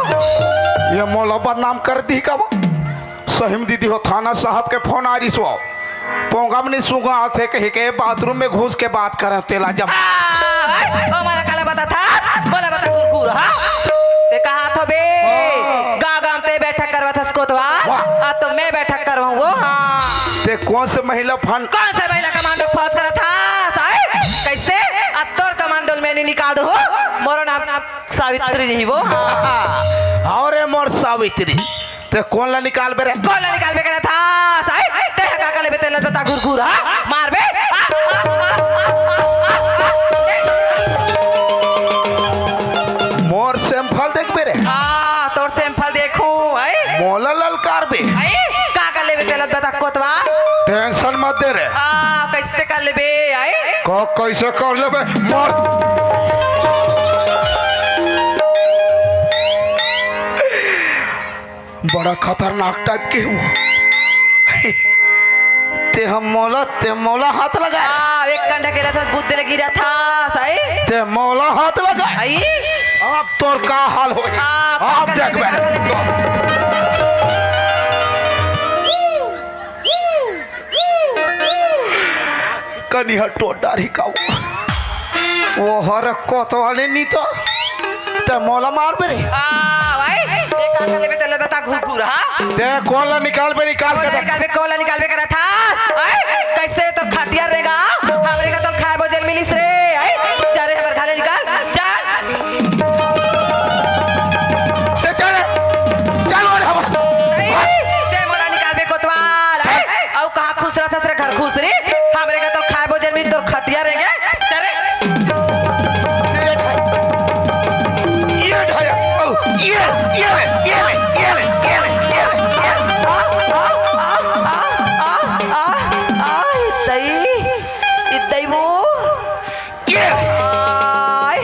ये मोला बदनाम कर दी का वो? सहीम दीदी हो, थाना साहब के फोन आ रिस वो। पोंगा में नहीं सूंघा आथे कही के बाथरूम में घुस के बात करन तेला जब। आ, ओए, ओ मोला काला बता था, मोला बता गुरगुर, हाँ? ते कहा थो बे, हाँ। गाँव गाँव ते बैठक करवा था कोतवाल, वाह। आ तो मैं बैठक करवाऊँ वो, हाँ। ते कौन से महिला फंड? कौन से महिला कमांडो फौज करा था, साई? कैसे? आ तोर कमांडो में नहीं निकाल दो, मोरो नाम सावित्री नहीं वो, हाँ। और ए मोर सावित्री। ते कोन ला निकालबे रे? कोन ला निकालबे करत हस? आय, ते ह का का लेबे तेला बता घुरघुर, हाँ? मारबे? आ, आ, आ, मोर sample देखबे रे? हाँ, तोर sample देखूं, आय? मोला ललकारबे? आय, का का लेबे तेला बता कोतवाल? Tension मत दे रे। हाँ, कैसे कर लेबे, आय? का कैसे कर लेबे? मार। बड़ा खतरनाक type के हो। ते हम मोला, ते मोला हाथ लगा। हाँ, एक कंधा के रथ बुद्ध लगी रहा था, सही? ते मोला हाथ लगा। आई? अब तोर का हाल होही? हाँ, आप पकड़ देख ले, बे। पकड़ ले। कनिहा टोट डारही का वो? वो हर कोतवाले नी तो ते मोला मारबे रे। हाँ, भाई, ते का कर लेबे, तेला बता घुरघुर, हाँ? ते कोला निकालबे, निकाल के कोला देख। निकालबे, कोला निकालबे करा था। आय, कैसे तो खटिया रेगा? हमरे का तो खाए बोजल मिलिस रे। आय, चल रे, हमर घाले निकाल। चल। ते चल, चल और हम। नहीं, ते मोला निकालबे कोतवाल। आय, अउ कहाँ खुश रहत हस रे घर घुसरी? हमरे का तो खाए बोजल मिलिस तोर खटिया रेंगे। चल रे। ये ढाया, ये ढाया, ओ, ये, ये ले, ये ले, ये ले, ये ले, ये ले, ये ले। आ, आ, आ, आ, आ, आ, आ, इतई, इतई वो। ये। आय।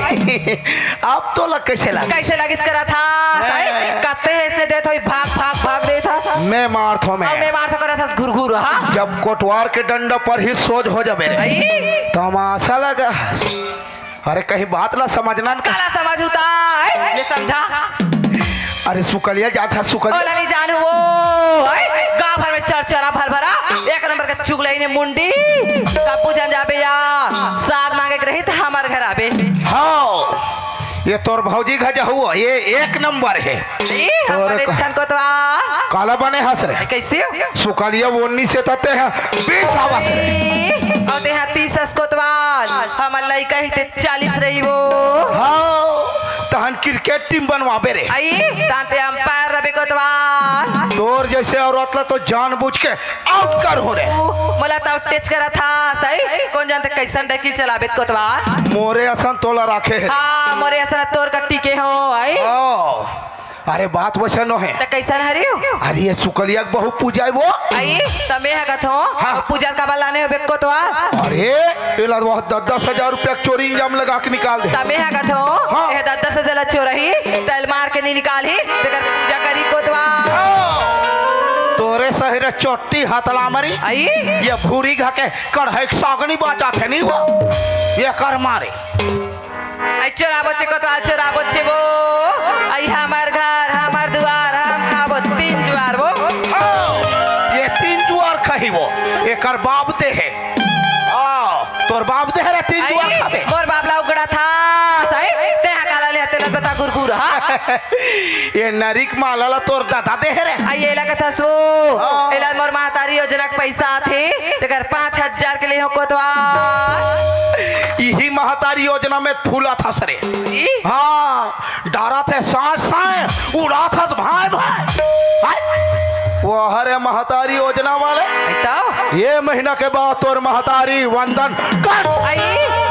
अब तोला कैसे लगे? कैसे लगिस करा था? हैं? साई, कत्ते हे इसने देत होई, भाग, भाग, भाग देत हा। मैं मारत हों मैं। अब मैं मारत हों करा था घुरघुर, हाँ? जब कोटवार के डंडा पर ही सोझ हो जाबे रे। आई? तमाशा लगा। अरे कहीं बात ला समझना न का? काला समझ होता है, ये समझा। अरे सुकलिया जात हा, सुकलिया। ओला नहीं जानू वो, है? गाँव भर में चरचरा भर भरा, एक नंबर के चुगलई ने मुंडी। कब्बू जान जाबे या, साग मांगे के रही त हमर घर आबे। हाँ, ये तोर भौजी घर जहू, ये एक नंबर है। ई, हम और बने का? छन कोतवाल। काला बने हस रे? कैसे हो? सुकलिया उन्नीस से तते हैं, बीस आवाज रे। ई, और ते हैं तीस हस कोतवाल। हमर लइका ही ते चालीस रही वो। हाँ, तहन cricket team बनवाबे रे। आई, तान ते umpire रबे कोतवाल। तोर जैसे औरत ला तो जानबूझ के out कर हो रे। मोला तो out teach करा था, सही? कौन जानते कैसन डकी चलाबे कोतवाल? मोरे असन तोला राखे है। हाँ, मोरे असन तोर कट्टी के हो, आई? हाँ। अरे बात वैसा नो है। त कैसन हरियो? अरे ये सुकलिया के बहुत पूजा है वो। आई, त मैं ह कथो, हाँ। पूजा काबर लाने हो बेको तो आ? अरे, एला वो दस दस हजार रुपया के चोरी इंजाम लगा के निकाल दे। त मैं ह कथो, हाँ। ये दस दस हजार ला चोरही, तैल मार के नहीं निकालही, तेकर पूजा करी कोतवा। हाँ। तोरे सही रे चोट्टी हतला मरी। आई? ये भूरी घा के कढ़ाई के सागनी बाजा थे नहीं वो। ये कर मारे। आई चोरा बच्चे को तो आज चोरा बच्चे वो। आई हमार घर, हमार दुआर, हम खाबो तीन जुआर वो। हाँ, ये तीन जुआर खही वो। एकर बाप ते है। बता गुरगुर, हाँ? ये नरिक माला ला तोर दादा दे हे रे। आ, ये लगत हस वो। हाँ। एला मोर महतारी योजना के पैसा आथे, तेकर पाँच हजार के ले हो कोतवाल। इही महतारी योजना में फूलत हस रे। ई? हाँ, डारत हे साँय साँय, उड़ात हस भाँय भाँय। हाय। वो हरे महतारी योजना वाले। आई तो? ये महीना के बाद तोर महतारी वंदन कर। आई,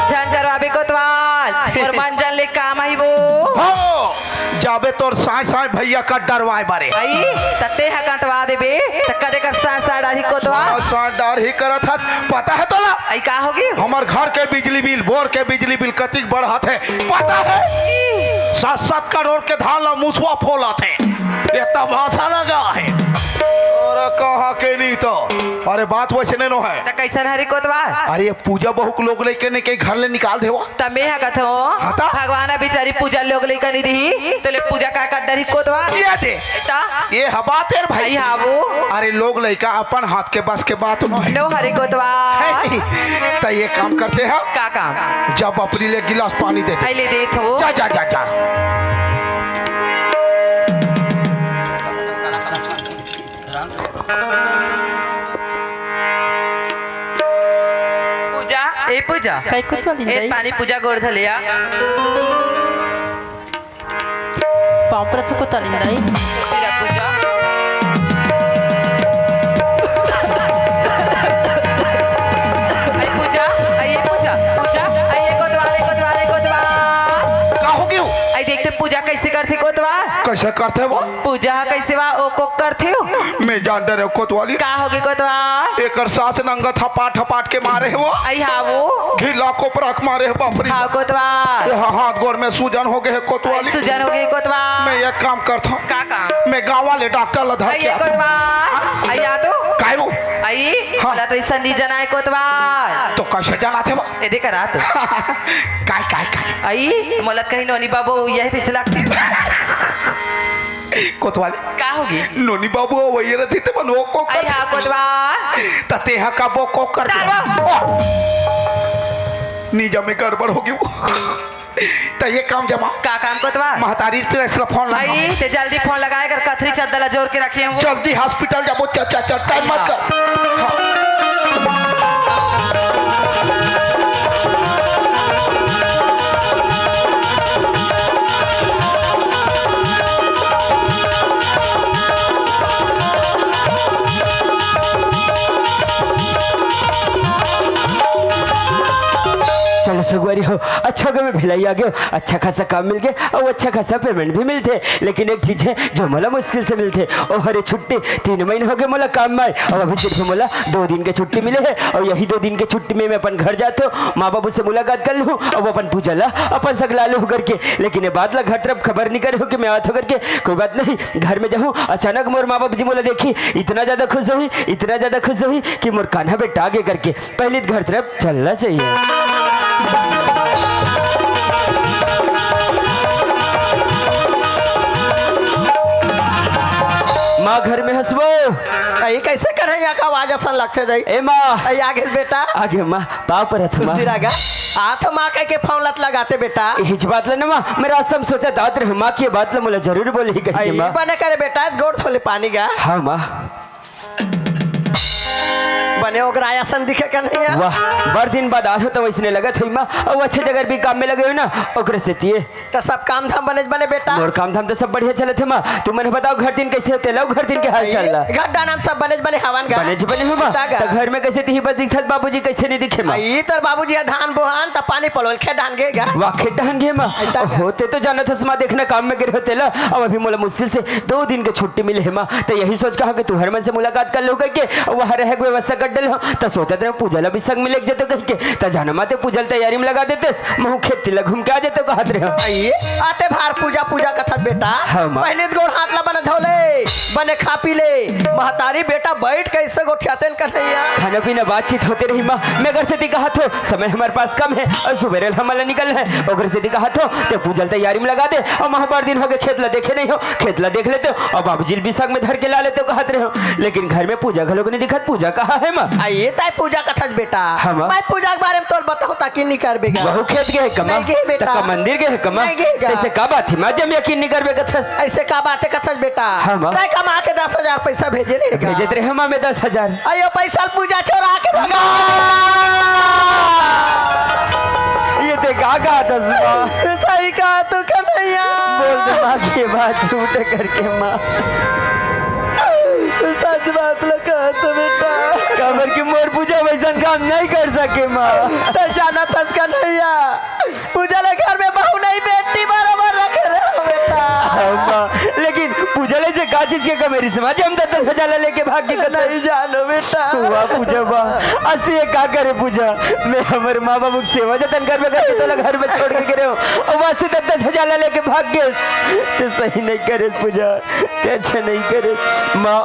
झन करवाबे कोतवाल। मोर मन जान ले काम आई वो। हो, जाबे तोर साँय साँय भैया का डरवाए बारे। आई, त तेहा कटवा देबे, त कदे कर साँय साँय डारही कोतवाल। साँय साँय डारही करत हस, पता हे तोला? आई का होगे? हमर घर के बिजली बिल, बोर के बिजली बिल कतिक बढ़त हे, पता हे? सात सात करोड़ के धान ला मुसवा फोलत हे। ये तमाशा लगा हे। अरे कहाँ के नहीं तो। अरे बात वैसे नहीं नो हे। त कैसन हरे कोतवाल? अरे ये पूजा बहू के लोग लइका नहीं कहीं घर ले निकाल देवा। त में ह कथों, हाँ त? भगवान ह बिचारी पूजा लोग लइका नहीं दिही, त ले पूजा का कर डरही कोतवाल? ये दे। त? ये हवा तेर भाई। आई हावू। अरे लोग लइका अपन हाथ के बस के बात नो हे। लो हरे कोतवाल। त ये काम करते हैं। का काम? जब अपनी ले गिलास पानी दे दे। आई ले देथों। जा, जा, जा, जा। पूजा, ए पूजा। काय कुछ वाली ए नहीं? पानी पूजा गोड़ धलिया। पाँव परत हँव कोतवाल इंदाई। पूजा, पूजा। आई पूजा, आई पूजा, पूजा, आई कोतवाल, कोतवाल, कोतवाल। का हो गयो? आई देखते पूजा कैसे करथे कोतवाल? कैसे करथे वो? पूजा ह कैसे वा, ओ को करथे हो? मैं जान डरे कोतवाली। का होगे कोतवाल? एकर सास नंगा थपाट थपाट के मारे हे वो। आई हावू। घिल्ला कोपरा के मारे हे बाप रे। हाँ कोतवाल। ये हा-, हाथ गोड़ में सूजन होगे हे कोतवाली। सूजन होगे कोतवाल। मैं एक काम करथों। का काम? मैं गाँव वाले डॉक्टर ला धर आई के ये आथों। कोतवाल। आई आ तो। काय वो? आई, हाँ। बोला तो ऐसा नहीं जनाए कोतवाल। तो कैसे जनाथे वो? ए दे करा तो। काय, काय, काय? आई, मोला कहीं नोनी बाबू यही दिस लागथे। कोतवाली। का होगे? नोनी बाबू वही रहिथे ते मन वो को आई कर। हाँ, कोतवाल। त तेहा का वो को कर दे। तारवा। ओ। नी जमे गड़बड़ होगे वो। त ये काम जमा। का काम कोतवाल? महतारी प्रेस ला फोन लगा। आई, ते जल्दी फोन लगाए कर कथरी चद्दर ला जोर के रखे हँव। जल्दी हॉस्पिटल जाबो, च-, च-, च-, टाइम मत कर। हाँ। चलो संगवारी हो, अच्छा होगे मैं भिलाई आ गेंव, अच्छा खासा काम मिल गे अउ अच्छा खासा पेमेंट भी मिलथे। लेकिन एक चीज हे जो मोला मुश्किल से मिलथे, ओ हरे छुट्टी। तीन महीना होगे मोला काम में आए अउ अभी सिर्फ मोला दो दिन के छुट्टी मिले हे अउ यही दो दिन के छुट्टी में मैं अपन घर जाथों, माँ बाबू से मुलाकात कर लूँ अउ अपन पूजा ला अपन सगला लूँ करके। लेकिन ये बात ला घर तरफ खबर नहीं करे हों कि मैं आवत हों करके। कोई बात नहीं, घर में जाहूँ, अचानक मोर माँ बाबू जी मोला देखही, इतना ज्यादा खुश होही, इतना ज्यादा खुश होही कि मोर कान्हा बेटा आगे करके। पहले तो घर तरफ चलना चाहिए। माँ घर में हँस वो। अई, कैसे कन्हैया का आवाज असन लगथे दई? ए माँ। अई, आगे बेटा। आगे माँ, पाँव परत हँव माँ। खुशी रहा। आ तो माँ कह के फोन लत लगाते बेटा। इही बात ला ना माँ, मैं रास्ता में सोचत आत रहेंव माँ कि ये बात ला मोला जरूर बोलही कहिके अई, माँ। बने करे बेटा, गोड़ धोले पानी गा। हाँ माँ। बने ओगराय असन दिखे कन्हैया। वाह, बड़ दिन बाद आत हों त वइसने लगत होही माँ, अउ अच्छे जगह भी काम में लगे हों ना, ओकरे सेती ये। त सब काम धाम बनेच बने बेटा? मोर काम धाम त सब बढ़िया चलत हे माँ, तुमन बताव घर दिन कैसे हे, तेला अउ घर दिन के हाल चाल ला। घर डाना म सब बनेच बने हवन गा। बनेच बने हवय माँ। त घर में कैसे तिही बस दिखथस, बाबूजी कैसे नहीं दिखे माँ? अई तोर बाबूजी ह धान बोहन त पानी पलोय ल खेत डाहन गे गा। वाह, खेत डाहन गे माँ। होते तो जानत हस माँ, देखना काम में गे रहेंव तेला, अब अभी मोला मुश्किल से दो दिन के छुट्टी मिले हे माँ, त यही सोच कहा कि तुंहर मन से मुलाकात कर लूँ कहिके, अउ वहाँ रहे के व्यवस्था कर डले हँव, त सोचत रहेंव पूजा ला भी संग में लेके जातेंव कहिके, त जाना माँ ते पूजा ला तैयारी में लगा देतेस, महूँ खेत तिला घूम के आ जातेंव कहत रहेंव। अई, आते भार पूजा पूजा कथस बेटा। हाँ माँ। पहली तो गोड़ हाथ ला बने धो ले, बने खा पी ले, महतारी बेटा बैठ कैसे गोठियातेन कन्हैया। खाना पीना बातचीत होते रही माँ, मैं घर सेती कहत हों समय हमर पास कम हे अउ सुबेरे ल हमन ला निकलना हे, ओकर सेती कहत हों ते पूजा ला तैयारी में लगा दे, अउ महूँ बड़ दिन होगे खेत ला देखे नहीं हों, खेत ला देख लेतेंव, अउ बाबूजी ल भी संग में धर के ला लेतेंव कहत रहेंव, लेकिन घर में पूजा घलो नहीं दिखत, पूजा कहाँ हे माँ? आ, ये तैं पूजा कथस बेटा। हाँ, माँ। मैं पूजा के बारे में तोला बताहूँ, ताकि नहीं करबे गा। वहू खेत गे हे का माँ? नहीं गे बेटा। त का मंदिर गे हे का माँ? नहीं गे गा। तैसे का बात हे माँ, जे हम यकीन नहीं करबे कथस? ऐसे का बात हे कथस बेटा? हाँ, माँ। तैं कमा के दस हजार पैसा भेजे रहे गा। भेजे त रहे माँ मैं दस हजार। अयो, पैसा ल पूजा चोरा के भगा। ये तैं का कहा दस माँ? सही कहा तू कन्हैया। बोल दे माँ, के बात झूठ करके माँ। सच बात ल कहा तो बेटा। काबर कि मोर पूजा वैसन काम नहीं कर सके माँ। तैं जानत हस कन्हैया, पूजा ल घर में बहू नहीं, बेटी बराबर रखे रहे हो बेटा। हाँ माँ, लेकिन पूजा ल ऐसे का चीज के कमी रहिस माँ, जे हम दस दस हजार ला लेके भाग गे कथस? नहीं जानो बेटा। वाह पूजा वाह, अइसे का करे पूजा, मैं हमर माँ बाबू के सेवा जतन करबे करके तोला घर में छोड़ के गे रहेंव, अउ वहाँ से दस दस हजार ला लेके भाग गेस। तैं सही नहीं करेस पूजा, तैं अच्छा नहीं करेस माँ।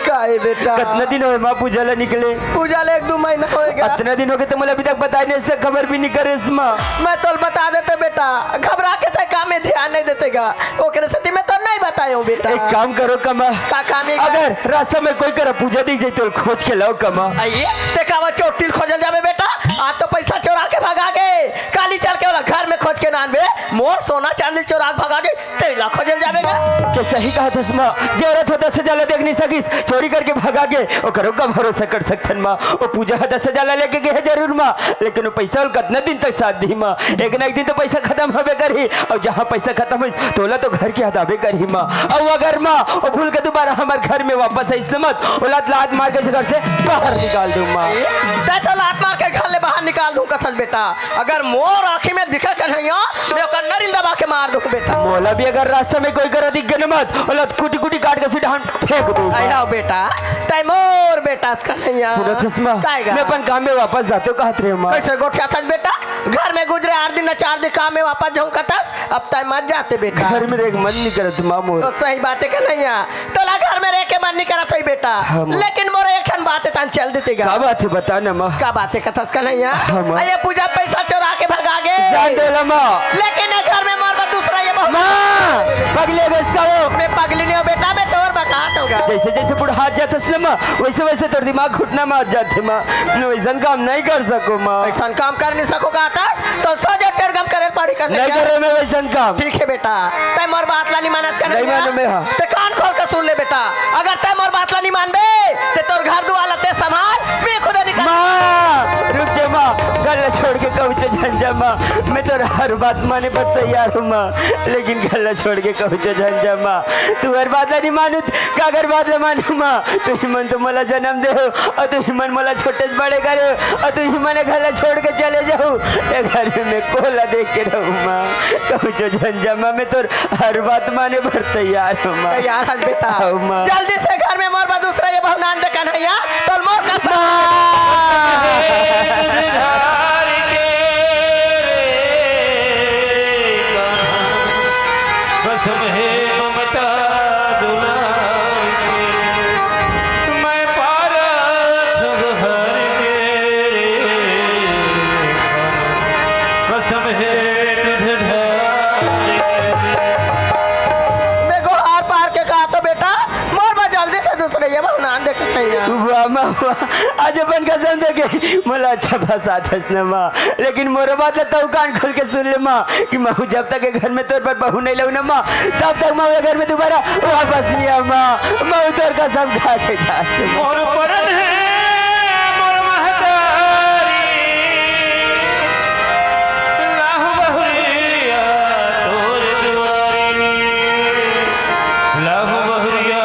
काहे बेटा? कतना दिन होगे माँ पूजा ला निकले? पूजा ला एक दू महीना होगे। अतना दिन होगे त मोला अभी तक बताए नहीं, अइसे खबर भी नहीं करेस माँ। मैं तोला बता देतेंव बेटा, घबरा के तैं काम में ध्यान नहीं देते गा, ओकरे सेती मैं तोला नहीं बताएंव बेटा। एक काम करो का माँ, का काम हे? अगर रास्ता में कोई करा पूजा दिख जाही त खोज के लाओ का माँ। अइसे तैं काबर चोटी ल खोजे ल जाबे बेटा, आज तो पैसा चोरा के भगा गे, काली चल के ओला घर में खोज के लानबे, मोर सोना चांदी चोरा के भगा गे, तेला खोजे ल जाबे गा। तैं सही कहा दस माँ, जे औरत ह दस हजार ला देख नहीं सकिस, चोरी करके भगा गे, ओकर का भरोसा कर सकथन माँ? ओ पूजा ह दस हजार ला लेके गे हे जरूर माँ, लेकिन ओ पैसा ओला कतना दिन तक साथ दिही माँ? एक ना एक दिन तो पैसा खतम होबे करही, अउ जहाँ पैसा खतम होही, तोला तो घर के याद आबे करही माँ। अउ अगर माँ ओ भूल के दोबारा हमर घर में वापस आइस न माँ, ओला लात मार के घर से बाहर निकाल दूँ माँ। तैं तो लात मार के घर ले बाहर निकाल दूँ कथस बेटा। अगर मोर आँखी में दिखे कन्हैया, मैं ओकर नरी ल दबा के मार दूँ बेटा। मोला भी अगर रास्ता में कोई करा दिख गे न माँ, ओला कुटी कुटी काट के सीधा हम फेंक दूँ। अइहव बेटा, तैं मोर बेटा कन्हैया। सुनत हस माँ, तैं गा। मैं अपन काम में वापस जातेंव कहत रहेंव माँ। कइसे गोठियाथस बेटा? घर में गुजरे आठ दिन न चार दिन, काम में वापस जाहूँ कथस, अब तैं मत जाते बेटा। घर में रहे के मन नहीं करत माँ मोर। तो सही बात हे कन्हैया, तोला घर में रहे के मन नहीं करत होही बेटा। हाँ, माँ। लेकिन मोर एक ठन बात हे, तैं चल देते गा। का बात हे, बता ना माँ। का बात हे कथस कन्हैया? हाँ, माँ। अइसे पूजा पैसा चोरा के भगा गे। जान दे ला माँ। लेकिन ए घर में मोर बर दूसरा ये बहू। माँ, पगली हो गेस का वो? मैं पगली नहीं हों बेटा, मैं तोर बकात हों गा। जइसे जइसे बुढ़ात जाथस ना माँ, वइसे वइसे तोर दिमाग घुटना मार जाथे माँ। मैं वइसन काम नहीं कर सकों माँ। अइसन काम कर नहीं सकों का त तो सोझे टेर गम करे पड़ी कर नहीं करों मैं वइसन काम। ठीक हे बेटा, तैं मोर बात ला नहीं मानस का नहीं नहीं? मानों मैं, हाँ। तैं कान खोल के सुन ले बेटा, अगर तैं मोर बात ला नहीं मानबे, त तोर घर दुआर ला तैं संभाल, मैं खुदे निकल। माँ, रुक जा माँ, घर ला छोड़ के कहूँ तो झन जा माँ, मैं तोर हर बात माने बर तैयार हूँ माँ, लेकिन घर ला छोड़ के कहूँ तो झन जा माँ, तोर हर बात ला नहीं मानों, काकर बात ला मानों माँ, तुहीं मन तो मोला जनम दे हो, अउ तुहीं मन मोला छोटे से बड़े करे हो, अउ तुहीं मन ए घर ला छोड़ के चले जाहू, ए घर में मैं कोला देख के रहूँ माँ, कहूँ तो झन जा माँ, मैं तोर हर बात माने बर तैयार हूँ माँ। तैयार हस बेटा। हव माँ। जल्दी से घर में मोर बर दूसरा ये बहू नान दे कन्हैया, तोला मोर कसम। माँ। कसम हे ममता दुलार के, मैं पारा सब हर के। कसम हे तुझ ढाल के। मैं गोहार पार के कहा तो बेटा, मोर बर जल्दी से दूसरा ये बहू नान दे कन्हैया। वाह माँ, वाह। आज अपन कसम दे के मोला अच्छा फंसाथस न माँ। लेकिन मोरो बात ला तहूँ कान खोल के सुन ले माँ, कि महूँ जब तक ए घर में तोर बर बहू नहीं लाऊँ न माँ, तब तक महूँ ए घर में दुबारा वापस नहीं आऊँ माँ। महूँ तोर कसम खा के जात हूँ। मोर परन हे, मोर महतारी, लाहूँ बहुरिया तोर दुआरी, लाहूँ बहुरिया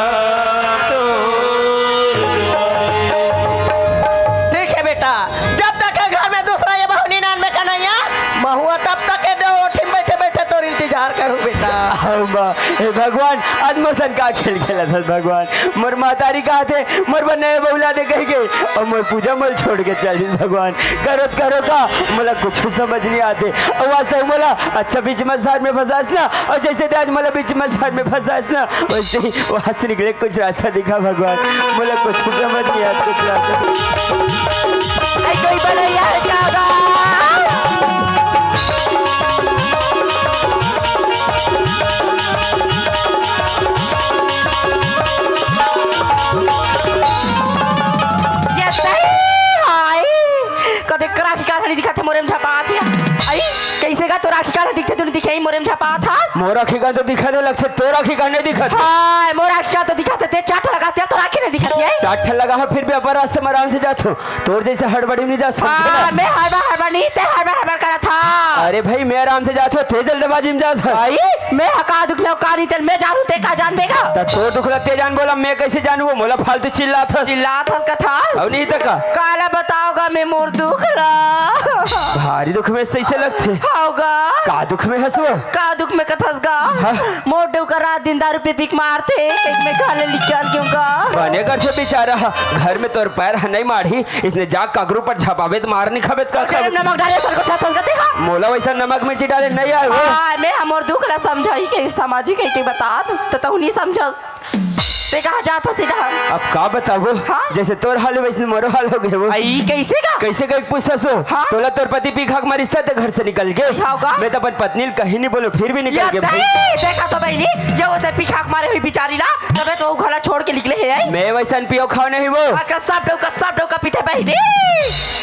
तोर दुआरी। ठीक हे बेटा, जब तक ए घर में दूसरा ये बहू नहीं नानबे कन्हैया, महूँ तब तक ए दो ओठी में बैठे बैठे तोर इंतजार करूँ बेटा। हव माँ, हे भगवान, आज मोर संग का खेल खेलत हस भगवान। मोर महतारी कहाथे, मोर बर नया बहू ला दे कहिके, अउ मोर पूजा मोला छोड़ के चल दिस भगवान। करों त करों का, मोला कुछू समझ नहीं आथे। अउ आज तक मोला अच्छा बीच मझधार में फंसास ना, अउ जइसे ते आज मोला बीच मझधार में फंसास ना, वइसे ही वहाँ से निकले कुछ रास्ता दिखा भगवान, मोला कुछू समझ नहीं आत कुछ रास्ता। ऐ कोई बनैया है का बा? ये आँखी का नहीं दिखथे, तू नहीं दिखे, मोरे में झपात हस। मोर आँखी का तो दिखत हे लगथे, तोर आँखी का नहीं दिखत हे। हाय, मोर आँखी का तो दिखत हे, ते चार ठन लगा, तेल तोर आँखी नहीं दिखत हे। चार ठन लगा हो, फिर भी अपन रास्ते में आराम से जात हो। तोर जैसे हड़बड़ी में नहीं जा सकते ना। हाँ, मैं हड़बड़ हड़बड़ नहीं, ते हड़बड़ हड़बड़ करत हा। अरे भाई, मैं आराम से जात हो, ते जल्दबाजी में जात हो। भाई, मैं ह का दुख में हूँ, का नहीं, तेल मैं जानू, ते का जानबे गा? त तोर दुख ला ते जान बोला, मैं कैसे जानू? वो मोला फालतू चिल्लात हस। चिल्लात हस कथस? अब नहीं त का? काला बताओ गा मैं मोर दुख ला। भारी दुख में तैसे लगथे। हव गा। का दुख में हस वो? का दुख में कथस गा? हाँ। मोर डउका रात दिन दारू पी पी के मारथे, एक में घाले निकल गेहूं गा। बने करथे बेचारा, घर में तोर पैर ह नहीं माढ़ी, इसने जा ककरू पर झपाबे त मार नहीं खाबे त का तेरे खाबे? नमक डाले सर को छातस गा ते, हाँ। मोला वैसा नमक मिर्ची डाले नहीं आए हो। हाँ, मैं हमर दुख ला समझाही के, समझी के, के बता दू, त तहू नहीं समझस। ते कहाँ जात हस सीधा? अब का बताबो? हाँ? जैसे तोर हाल हे, वैसने मोरो हाल हो गे वो। आई, कैसे का? कैसे का एक पूछता सो? हाँ? तोला तोर पति पी खा के मारिस त घर से निकल गे। हाँ का? मैं तो अपन पत्नी ल कहीं नहीं बोलूं, फिर भी निकल या गे भाई। दाई, देखा तो बहिनी, ये होते पी खा के मारे हुई बिचारी ला, तबे तो वो घला छोड़ के निकले हे, आई? मैं वैसन पियो खाओ नहीं वो। आजकल सब डउका, सब डउका पीथे बहिनी।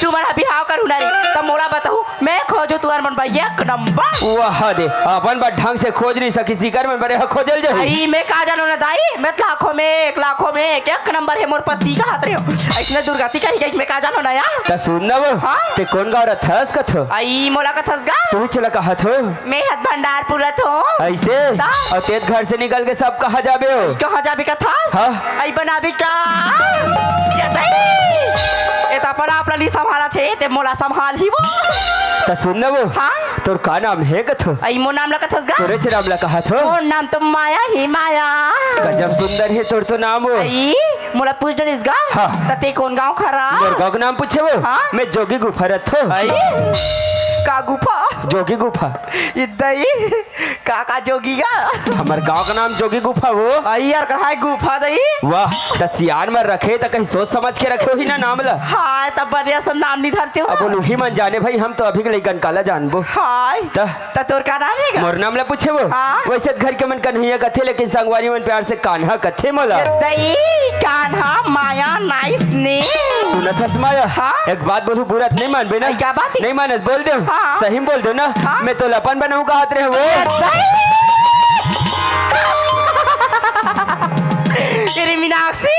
तुमन ह बिहाव करू ना रे, त मोला बताहू, मैं खोजू तुहर मन बर एक नंबर। वाह दे, अपन बर ढंग से खोज नहीं सकी, सिकर मन बर ह खोजल जाही। आई, मैं का जानो ना दाई, मैं त लाखों में एक, लाखों में एक, एक नंबर हे मोर पति कहत रहे हो। ऐसने दुर्गति करी गई, मैं का जानो ना यार। त सुन ना वो, हाँ? ते कौन गाँव रथस कथो? आई, मोला कथस गा? तू चला कहत हो? मैं हत भंडारपुर रथो। ऐसे? त? और तेज घर से निकल के सब कहाँ जाबे हो? कहाँ जाबे कथस? हाँ? आई बनाबे का? ये दई, ये त अपन आप ला नहीं संभालत हे, ते मोला संभालही वो। त सुन ना वो, हाँ? तोर का नाम हे कथो? आई मोर नाम ला कथस गा? तोरे च नाम ला कहत हो? मोर नाम तो माया ही माया। गजब सुंदर हे तोर तो नाम वो। आई, मोला पूछ डरिस गा? हाँ। त ते कौन गाँव खरा? मोर गाँव के नाम पूछे वो? हाँ। मैं जोगी गुफा रथो। आई, का गुफा? जोगी गुफा। ये दई, का, का जोगी गा? हमर गाँव का नाम जोगी गुफा वो। आई यार, कहाँ हे गुफा दई? वाह, त सियान में रखे त कहीं सोच समझ के रखे होही ना नाम ला। हाय, तब बने असन नाम नहीं धरते हो। अब उही मन जाने भाई, हम तो अभी के लइकन काला जानबो। हाय। त? त तोर का नाम हे गा? मोर नाम ला पूछे वो? हाँ। वैसे त घर के मन कन्हैया कथे, लेकिन संगवारी मन प्यार से कान्हा कथे मोला। ये दई, कान्हा, माया, नाइस नेम। सुनत हस माया? हाँ? एक बात बोलू, बुरा त नहीं मानबे ना? अरे, क्या बात है? नहीं मानत, बोल दे। हाँ। सही में बोल दे ना? हाँ। मैं तो लपन बनाऊ कहत रहे वो। अरे मीनाक्षी,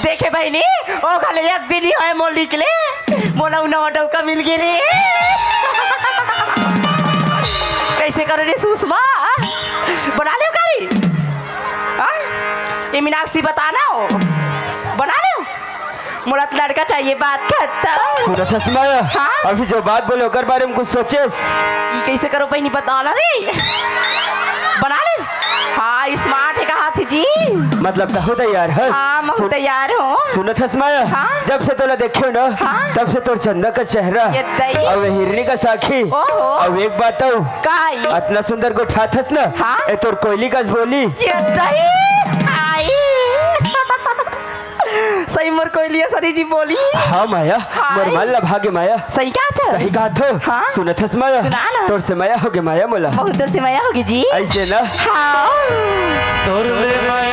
देखे बहिनी, ओ खाली एक दिन ही होय मोर निकले, मोला उ नवा डउका मिल गे रे। कैसे करो रे सुषमा? बना ले कारी? हाँ? ये मीनाक्षी बता ना हो। बना ले। मोला तो लड़का चाहिए, बात खत्म। सुनत हस माया? हाँ? अभी जो बात बोले ओकर बारे में कुछ सोचेस? ई कैसे करो बहिनी बता ना रे। बना ले। हाँ, स्मार्ट हे कहा थी जी। मतलब तहु तैयार हस? हाँ, मैं सुन-, तैयार हूँ। सुनत हस माया? हाँ? जब से तोला देखे हो ना, हाँ? तब से तोर चंदा का चेहरा ये दई। और हिरनी का साखी ओहो। और एक बात तो का ई? अतना सुंदर गोठात हस ना, हाँ? ए तोर कोयली कस बोली। ये दई। आई। सही मोर कोयलिया सरी जी बोली। हाँ माया, हाय। मोर मन लभा गे माया। सही कहत हस? सही कहत हो। हाँ। सुनत हस माया? सुना ना। तोर से मया हो गे माया मोला। बहुत तोर से मया हो गे जी। ऐसे ना। हाँ। तोर में